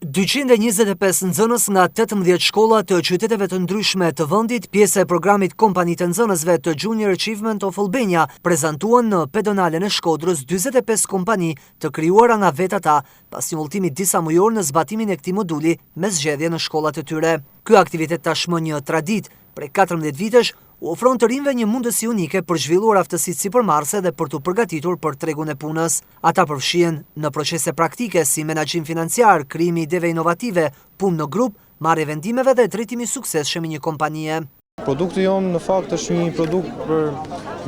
225 nxënës nga 18 shkolla të qyteteve të ndryshme të vendit, pjesë e programit Kompanitë e Nxënësve të Junior Achievement of Albania, prezantuan në pedonalen e Shkodrës 45 kompani të krijuara nga vetë ata, pas një udhëtimi disa mujor në zbatimin e këtij moduli me zgjedhje në shkollat e tyre. Ky aktivitet tashmë një traditë prej 14 vitesh u ofron të rinjve një mundësi unike për zhvilluar aftësitë sipërmarrëse dhe për t'u përgatitur për tregun e punës. Ata përfshihen në procese praktike si menaxhim financiar, krijimi i ideve inovative, punë në grup, marrje vendimeve dhe drejtimi i suksesshëm i një kompanie. Produkti jonë në fakt është një produkt për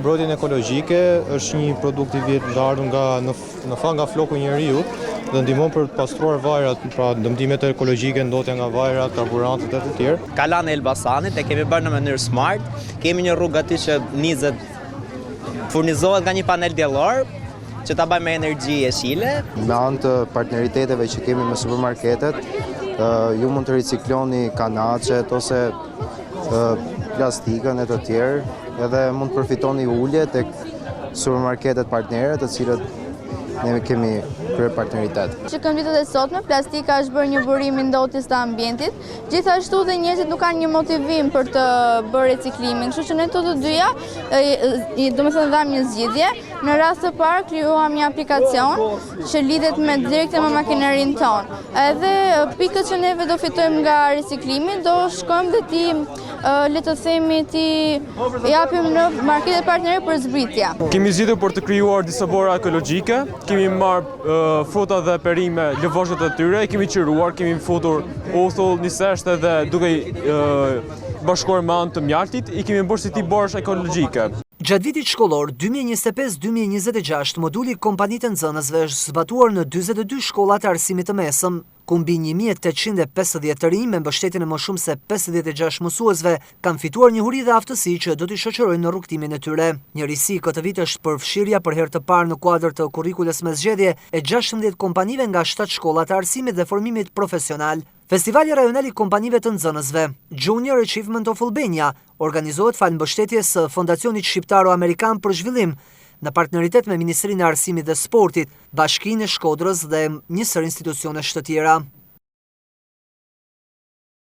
mbrojtjen ekologjike, është një produkt i vjet ardhur nga në, në fakt nga floku i njeriut dhe ndihmon për të pastruar vajrat, pra dëmtimet ekologjike, ndotja nga vajrat, karburantet e të tjerë. Kalanë e Elbasanit e kemi bërë në mënyrë smart. Kemi një rrugë aty që nizet furnizohet nga një panel diellor që ta bëjmë me energji jeshile. Me anë të partneriteteve që kemi me supermarketet, ju mund të ricikloni kanaçet ose plastikën e të tjerë, edhe mund të përfitoni ulje tek supermarketet partnere, të cilët ne kemi kryer partneritet. Që në ditët e sotme, plastika është bërë një burim i ndotjes të ambientit, gjithashtu dhe njerëzit nuk kanë një motivim për të bërë reciklimin, kështu që ne të të dyja, do me thënë dhamë një zgjidhje. Në rast të parë krijuam një aplikacion që lidhet me direkte me makinerinë tonë. Edhe pikët që neve do fitojmë nga riciklimi, do shkojmë dhe ti, le të themi, ti japim në marketet partnere për zbritje. Kemi zgjidhur për të krijuar disa bora ekologjike, kemi marrë fruta dhe perime, lëvozhët e tyre, i kemi qëruar, kemi futur uthull, niseshte dhe duke i bashkuar me anë të mjaltit, i kemi bërë si tip borash ekologjike. Gjatë vitit shkollor 2025-2026, moduli Kompanitë e Nxënësve është zbatuar në 42 shkolla të arsimit të mesëm, ku mbi 1850 të rinj me mbështetjen e më shumë se 56 mësuesve kanë fituar njohuri dhe aftësi që do t'i shoqërojnë në rrugëtimin e tyre. Një risi këtë vit është përfshirja për herë të parë në kuadër të kurrikulës me zgjedhje e 16 kompanive nga 7 shkolla të arsimit dhe formimit profesional. Festivali Rajonal i Kompanive të Nxënësve, Junior Achievement of Albania, organizohet falë mbështetjes së Fondacionit Shqiptaro-Amerikan për Zhvillim, në partneritet me Ministrinë e Arsimit dhe Sportit, Bashkinë e Shkodrës dhe një sërë institucionesh të tjera.